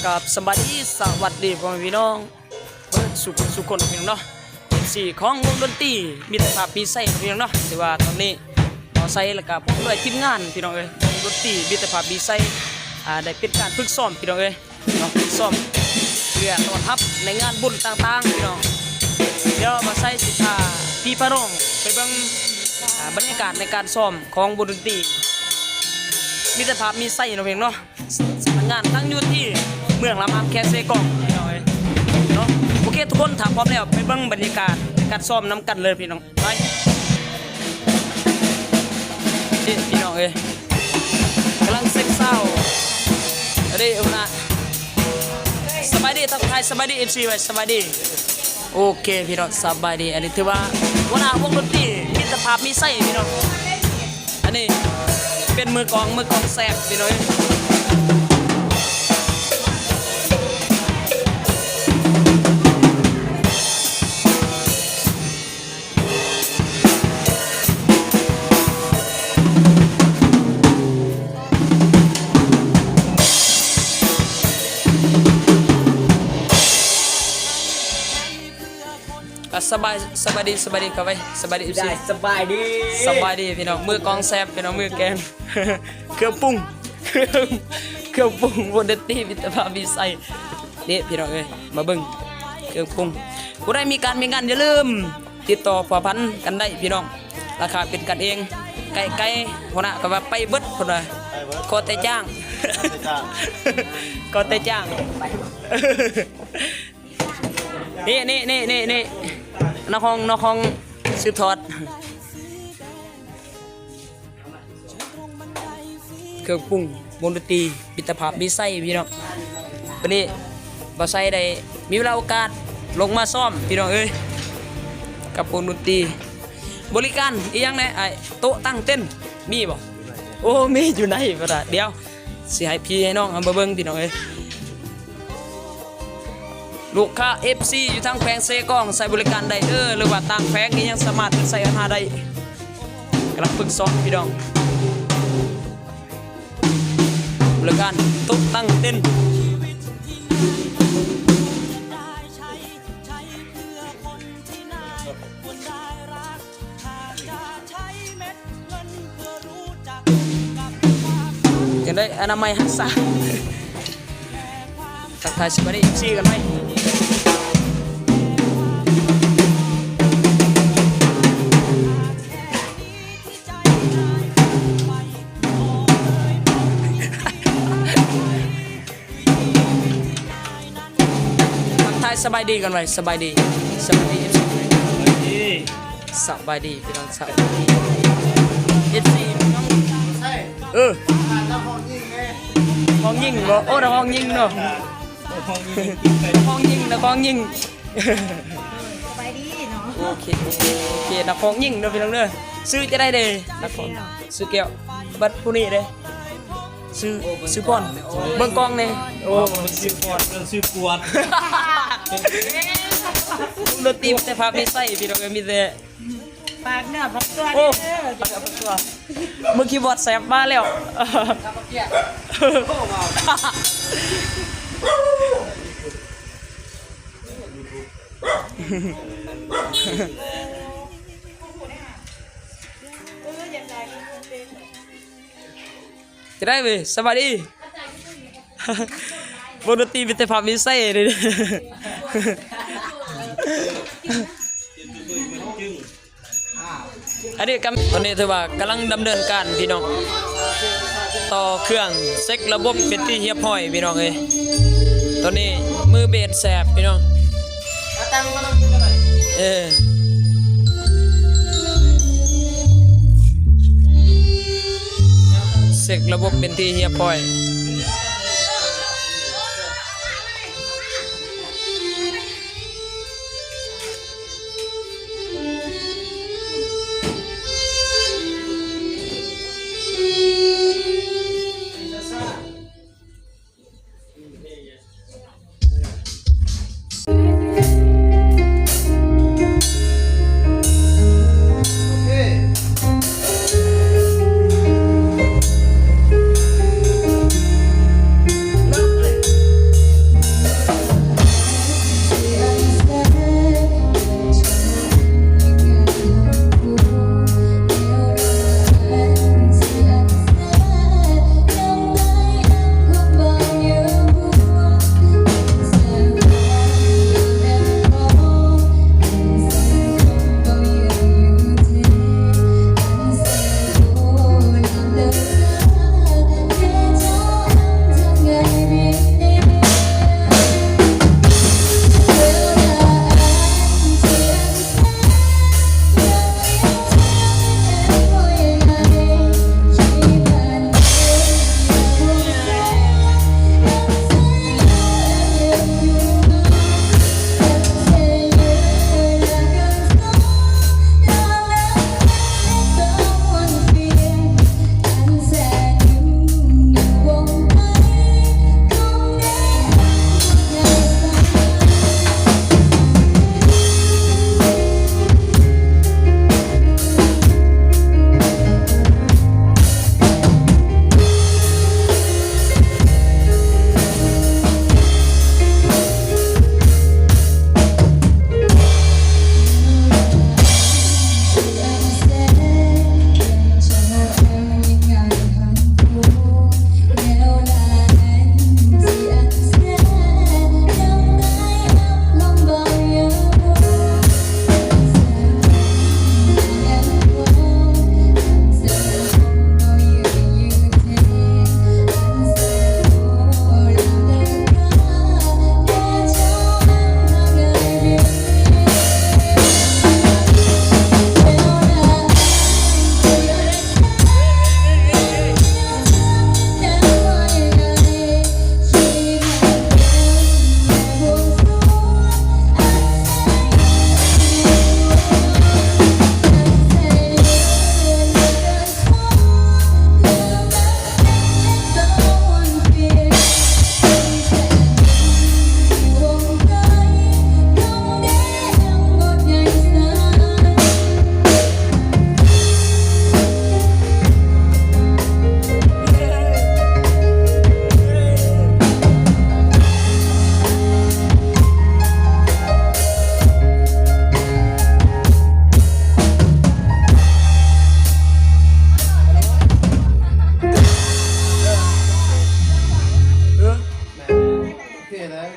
ກາບສະບາຍດີ ສະຫວັດດີພໍ່ແມ່ພີ່ນ້ອງເບິດສູ່ຄົນສູ່ຄົນພີ່ນ້ອງເນາະ ເອັຟຊີຂອງວົງດົນຕີມິດຕະພາບມີໄຊພີ່ນ້ອງເນາະ. ຖືວ່າຕອນນີ້ບ່າວໄຊ ແລະກະພ້ອມດ້ວຍທີມງານພີ່ນ້ອງເອີຍ ວົງດົນຕີມິດຕະພາບມີໄຊ ອ່າ ໄດ້ເປັນການຝຶກຊ້ອມພີ່ນ້ອງເອີຍ ເນາະ ຊ້ອມເພື່ອຕ້ອນຮັບໃນງານບຸນຕ່າງໆ ພີ່ນ້ອງ. ດຽວບ່າວໄຊຊິພາພີ່ພານ້ອງໄປເບິ່ງ ອ່າ ບັນຍາກາດໃນການຊ້ອມຂອງວົງດົນຕີມິດຕະພາບມີໄຊເນາະ ເພງເນາະ. ສຳນັກງານຕັ້ງຢູ່ທີ່ເມືອງລະມາມ ແຂວງເຊກອງ ພີ່ນ້ອງເອີຍເນາະ. ໂອເຄ ທຸກຄົນ ຖ້າພ້ອມແລ້ວ ໄປເບິ່ງບັນຍາກາດໃນການຊ້ອມນຳກັນເລີຍ ພີ່ນ້ອງ. ໄປ ເດ້ ພີ່ນ້ອງເອີຍ ກຳລັງເຊັກຊາວ ເດ້ ຫົວໜ້າ ສະບາຍດີ ທັກທາຍສະບາຍດີ ເອັຟຊີ ໄວ້ ສະບາຍດີ. ໂອເຄ ພີ່ນ້ອງ ສະບາຍດີ. ອັນນີ້ຖືວ່າຫົວໜ້າວົງດົນຕີມິດຕະພາບມີໄຊ ພີ່ນ້ອງ. ອັນນີ້ເປັນມືກອງ ມືກອງແຊບ ພີ່ນ້ອງເອີຍ. ກະສະບາຍ ສະບາຍດີ ສະບາຍດີ ເຂົ້າໄປ ສະບາຍດີ ເອັຟຊີ ສະບາຍດີ ສະບາຍດີພີ່ນ້ອງ. ມືກອງແຊບພີ່ນ້ອງ ມືແກງ ເຄື່ອງປຸງ ເຄື່ອງປຸງວົງດົນຕີມິດຕະພາບມີໄຊ ເດ້ພີ່ນ້ອງເອີຍ. ມາເບິ່ງເຄື່ອງປຸງ ຜູ້ໃດມີການມີງານ ຢ່າລືມຕິດຕໍ່ພົວພັນກັນໄດ້ພີ່ນ້ອງ ລາຄາເປັນກັນເອງ ໃກ້ໆ ຫົວໜ້າກໍວ່າໄປເບິດ ພຸ້ນນະ ຂໍແຕ່ຈ້າງ ຂໍແຕ່ຈ້າງ. ນີ້ ນີ້ ນີ້ ນີ້ ນີ້ ນັກຮ້ອງ ນັກຮ້ອງສືບທອດ ເຄື່ອງປຸງວົງດົນຕີມິດຕະພາບມີໄຊ ພີ່ນ້ອງ. ວັນນີ້ບ່າວໄຊໄດ້ມີເວລາໂອກາດລົງມາຊ້ອມ ພີ່ນ້ອງເອີຍ ກັບວົງດົນຕີ. ບໍລິການອີ່ຫຍັງແດ່ອ້າຍ? ໂຕະຕັ້ງເຕັ້ນມີບໍ່? ໂອ້ ມີຢູ່ໃນ ດຽວ ຊິໃຫ້ພີ່ໃຫ້ນ້ອງເອົາມາເບິ່ງ ພີ່ນ້ອງເອີຍ. ລູກຄ້າ ເອັຟຊີ ຢູ່ທາງແຂວງເຊກອງ ໃຊ້ບໍລິການໄດ້ເດີ ຫຼືວ່າຕ່າງແຂວງນີ້ຍັງສາມາດເປັນໃຊ້ຫາໄດ້. ກຳລັງຝຶກຊ້ອມພີ່ນ້ອງ ບໍລິການໂຕະຕັ້ງເຕັ້ນ. ຈັ່ງໃດ ອະນາໄມຮັກສາ. ທັກທາຍສະບາຍດີ ເອັຟຊີ ກັນໄວ້. ທັກທາຍສະບາຍດີກັນໄວ້ ສະບາຍດີ ສະບາຍດີ ເອັຟຊີ ສະບາຍດີພີ່ນ້ອງ ສະບາຍດີ ເອັຟຊີ ເອີ ຮ້ອງຍິງບໍ່? ໂອ້ ຮ້ອງຍິງເນາະ ຮ້ອງຍິງ ນັກຮ້ອງຍິງ. ສະບາຍດີເນາະ ໂອເຄ ໂອເຄ ນັກຮ້ອງຍິງເດີພີ່ນ້ອງເດີ. ຊື່ຈັ່ງໃດເດ? ນັກຮ້ອງ ຊື່ແກ້ວ. ບັດຜູ້ນີ້ເດ? ຊື່ ຊື່ພອນ ເບິ່ງກ້ອງແດ່. ໂອ້ ຊື່ພອນ ເອີ ຊື່ກວດ ດົນຕີມີແຕ່ພາບມີໄຊ ພີ່ນ້ອງເອີຍ ມີແຕ່ ຝາກເນື້ອຝາກຕົວ ໂອ້ ເດີ ຝາກເນື້ອຝາກຕົວ ມືຄີບອດແຊບມາແລ້ວ. ຈະໄດ້ເວີຍ ສະບາຍດີ ວົງດົນຕີມີແຕ່ພາບມີໄຊເດ້. ອັນນີ້ກຳ ຕອນນີ້ຖືວ່າກຳລັງດຳເນີນການພີ່ນ້ອງ ຕໍ່ເຄື່ອງເຊັກລະບົບເປັນທີ່ຮຽບຮ້ອຍພີ່ນ້ອງເອີຍ. ຕອນນີ້ມືເບດແສບພີ່ນ້ອງ ເອີ ເຊັກລະບົບເປັນທີ່ຮຽບຮ້ອຍ. ໂອເຄ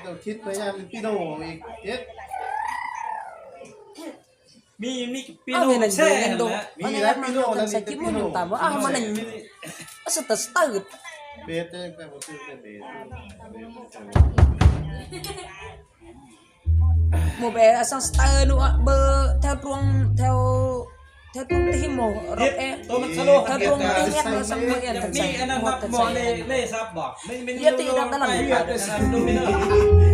ເຈົ້າຄິດພະຍາຍາມເປັນປີໂນອີກເຈັດ ມີ ມີປີໂນແຊຫັ້ນແຫຼະ ມີແລ້ວປີໂນນັ້ນ ໃສ່ກິນໝູນຕາມວ່າ ອ້າວ ມັນນັ້ນ ອັດສະຕາສະເຕີດ ເບສ ແຕ່ບໍ່ຖືກເບສ ໝູ່ແບ ອັດສະຕາສະເຕີດ ເບີແຖວຕວງ ແຖວ ແຖວຕວງຕິຫິມ ໂຕມັນສະໂລ ແຖວຕວງຕິເຮັດ ສະເໝີ ອັນນັ້ນ ໝໍເລ ເລຊັບບໍ່ ເລຊັບ ໂດມິໂນ